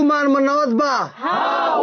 Iskumaan ma nabad baa?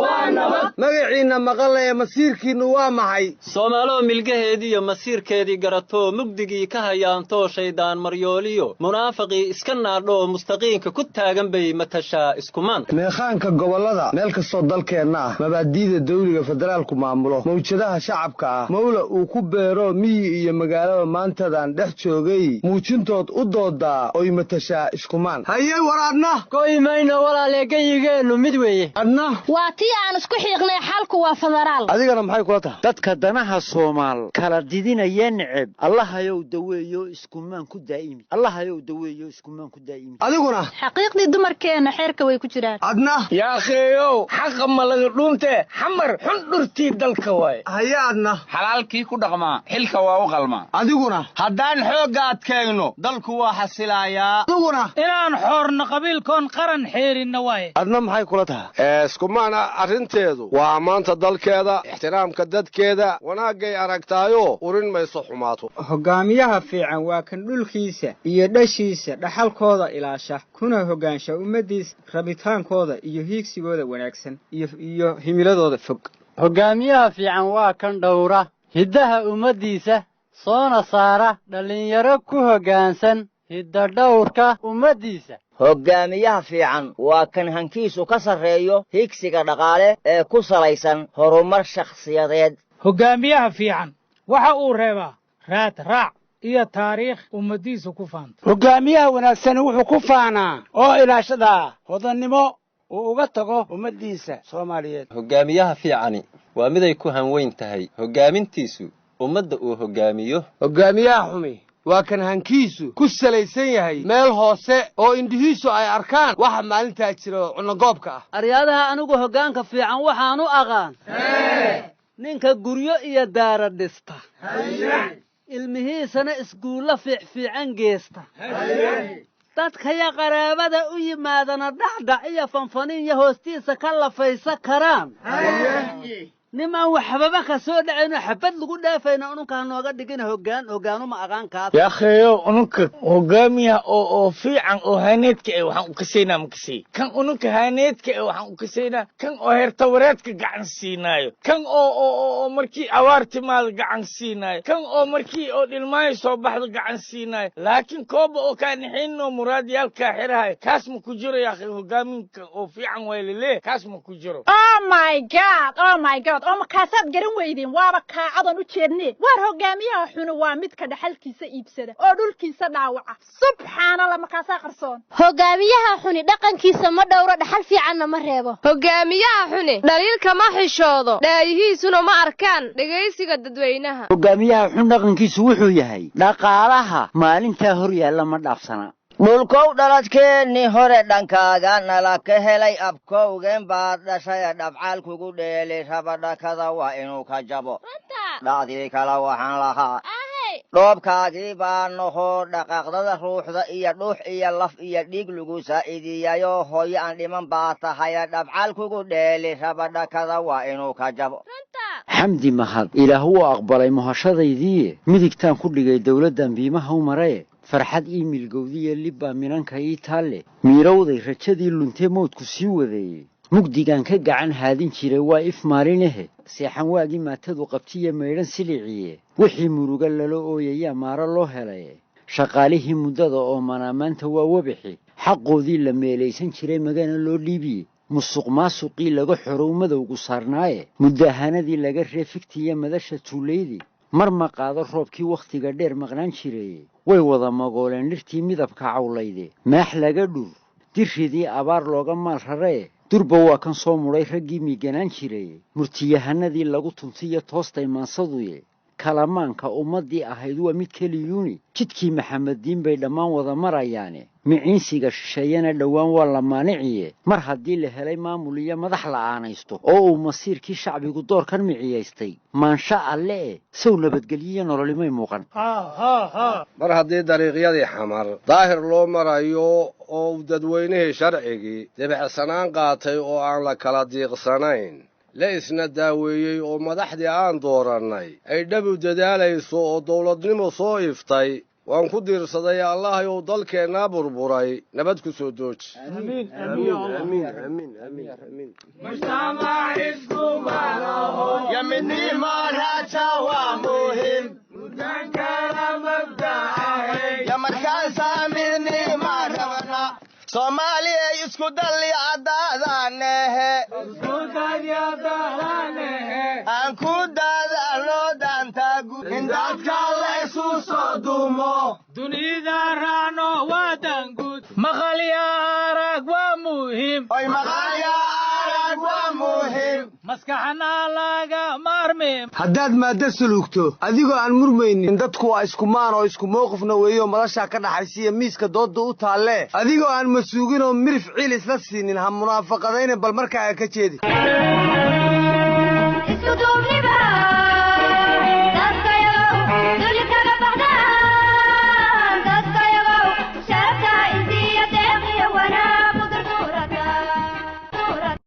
Waa nabad. Magaciinna maqalaya, masiirkiinnu waa maxay? Soomaaloo milgaheediiyo masiirkeedii garatoo, mugdigii ka hayaantoo, shaydaan maryooliyo munaafaqii iska naadhoo, mustaqiinka ku taagan bay matashaa Iskumaan. Meekhaanka gobollada meel kastoo dalkeenna ah, mabaadi'da dawliga federaalku maamulo, mawjadaha shacabka ah, mawla uu ku beero miyi iyo magaalaba, maantadan dhex joogay muujintood u doodaa oy matashaa Iskumaan. Haye, war adna? Go'i mayno walaalee, geyigeennu mid weeye. Adna? Waa tii aan isku xiiqnay, xalku waa federaal. Adigana maxay kula tahay? Dadka danaha Soomaal kala didinaya neceb, Allahayow daweeyo, Iskumaan ku daa'imi. Allahayow daweeyo, Iskumaan ku daa'imi. Adiguna? Xaqiiqdii dumarkeenna xeerka way ku jiraan. Adna? Yaakheeyow, xaqa ma laga dhuuntee, Xamar xun dhurtii dalka waaye. Haye, adna? Xalaalkii ku dhaqmaa xilka waa u qalmaa. Adiguna? Haddaan xoogga adkayno, dalku waa xasilayaa. Adiguna? Inaan xoorno qabiilkoon qaran xeerinna waaye. Adna maxay kula tahay? Iskumaan arrinteedu waa ammaanta dalkeeda, ixtiraamka dadkeeda, wanaaggay aragtaayo urin mayso xumaato. Hoggaamiyaha fiican waa kan dhulkiisa iyo dhashiisa dhaxalkooda ilaasha, kuna hoggaansha ummaddiisa rabitaankooda iyo hiigsigooda wanaagsan iyo himiladooda fog. Hoggaamiyaha fiican waa kan dhowra hiddaha ummaddiisa, soona saara dhallinyaro ku hoggaansan hiddadhowrka ummaddiisa. Hoggaamiyaha fiican waa kan hankiisu ka sarreeyo higsiga dhaqaale ee ku salaysan horumar shakhsiyadeed. Hoggaamiyaha fiican waxa uu reebaa raad raac iyo taariikh ummaddiisu ku faanto. Hoggaamiyaha wanaagsani wuxuu ku faanaa oo ilaashadaa hodannimo uu uga tago ummaddiisa Soomaaliyeed. Hoggaamiyaha fiicani waa miday ku hanweyn tahay hoggaamintiisu ummadda uu hoggaamiyo. Hoggaamiyaha xumi waa kan hankiisu ku salaysan yahay meel hoose oo indhihiisu ay arkaan waxa maalintaa jira oo cunogoobka ah. Aryaadaha, anigu hoggaanka fiican waxaan u aqaan ninka guryo iyo daara dhista, ilmihiisana iskuullo fiicfiican geesta, dadkaya qaraabada u yimaadana dhacdhac iyo fanfaninya hoostiisa ka lafaysa karaan. Nimaan waxbaba ka soo dhacayno, xabad lagu dhaafayna, ununkaa nooga dhigina hoggaan. Hoggaanuma aqaan kaas. Yaakheeyow, ununka hogaamiyaha oo fiican oo haaneedka eh waxaan u kasaynaa, ma kasay kan ununka haaneedka eh waxaan u kasaynaa kan oo heertawareedka gacan siinaayo, kan oo markii abaar timaado gacan siinaayo, kan oo markii oo dhilmaayo soo baxdo gacan siinaayo. Laakiin kooba oo kaa nixinoo muraadyaalkaa xirahayo, kaas ma ku jiro. Yaakhay, hogaaminka oo fiican waay laleeyahay, kaas ma ku jiro. Oh my God, oh my God, oo makaasaad garan weydeen? Waaba kaacadan u jeedne. Waar hogaamiyaha xunu waa midka dhaxalkiisa iibsada oo dhulkiisa dhaawaca. Subxaanallah, makaasaa qarsoon. Hogaamiyaha xuni dhaqankiisa ma dhowro, dhaxal fiicanna ma reebo. Hogaamiyaha xuni dhaliilka ma xishoodo, dhaayihiisuna ma arkaan dhegaysiga dadweynaha. Hogaamiyaha xun dhaqankiisu wuxuu yahay dhaqaalaha maalintaa hor yaalla ma dhaafsana. Dhulkow dhaladkeennii hore dhankaaga nala ka helay, abkowgeen baad dhashay, dhabcaal kugu dheeli rabadhakada waa inuu ka jabo. Dhacdii kale waxaan lahaa dhoobkaagii baa nohoo dhaqaaqdada ruuxda iyo dhuux iyo laf iyo dhiig lagu saa'idiyayo, hooyo aan dhiman baa tahay, dhabcaal kugu dheeli rabadhakada waa inuu ka jabo. Xamdi mahad Ilaah wuu aqbalay muhashadaydiiye, midigtaan ku dhigay dowladdan biimaha u maraye, farxad ii milgowdiye libbaa minanka ii taalle, miirowday rajadii luntee mowdku sii wadeeyey, mugdigaan ka gacan haadin jiray waa if maalinahe, seexan waagii maatadu qabtiya maydhan siliciye, wixii muruga lala ooyayaa maaro loo helaye, shaqaalihii muddada oo manaamaanta waa webixi, xaqoodii la meelaysan jiray magana loo dhiibiye, musuq maasuqii laga xorow madowgu saarnaaye, mudaahanadii laga reefigtiya madasha tuulaydii, mar ma qaado roobkii wakhtiga dheer maqnaan jireeye, way wada magooleen dhirtii midabka cawlayde, maax laga dhur diridii abaar looga maal raree, durba waa kan soo mudhay raggii miiganaan jireeye, murtiyahanadii lagu tuntiyo toostay maansaduye, kalamaanka ummaddii ahayd waa mid keliyuuni, jidkii Maxamediin bay dhammaan wada marayaane, miciinsiga shisheeyana dhowaan waa la maaniciye, mar haddii la helay maamul iyo madax la aanaysto oo uu masiirkii shacbigu doorkan miciyaystay, maansha alle e sow nabadgelyiyo nololimay muuqan. Mar haddii dariiqyadii Xamar daahir loo marayo oo uu dadweynihii sharcigii debecsanaan qaatay oo aan la kala diiqsanayn, la isna daaweeyey oo madaxdii aan doorannay ay dhabu dadaalayso oo dawladnimo soo iftay. Waan ku diirsaday. Allahayow, dalkeennaa burburay nabad ku soo dooji. Ya midnimo raaja waa muhim. Ya markaasaa midnima rabna. Soomaaliya isku dalli caddaadanehe, aan ku dadaalno danta guud in dadka la isu soo dumo. Dunida raacno waa danguud. Maqalya arag waa muhiim. Oy, maqalya arag waa muhiim. Maskaxna laga maarmi. Haddaad maaddo suluugto adigoo aan murmaynin, dadku waa isku maan oo isku mowqifna weeyo, madashaa ka dhaxaysiiya miiska doodda u taallee, adigoo aan masuuginoo mirif ciil isla siinin, ha munaafaqadayne, bal markaaga ka jeedi.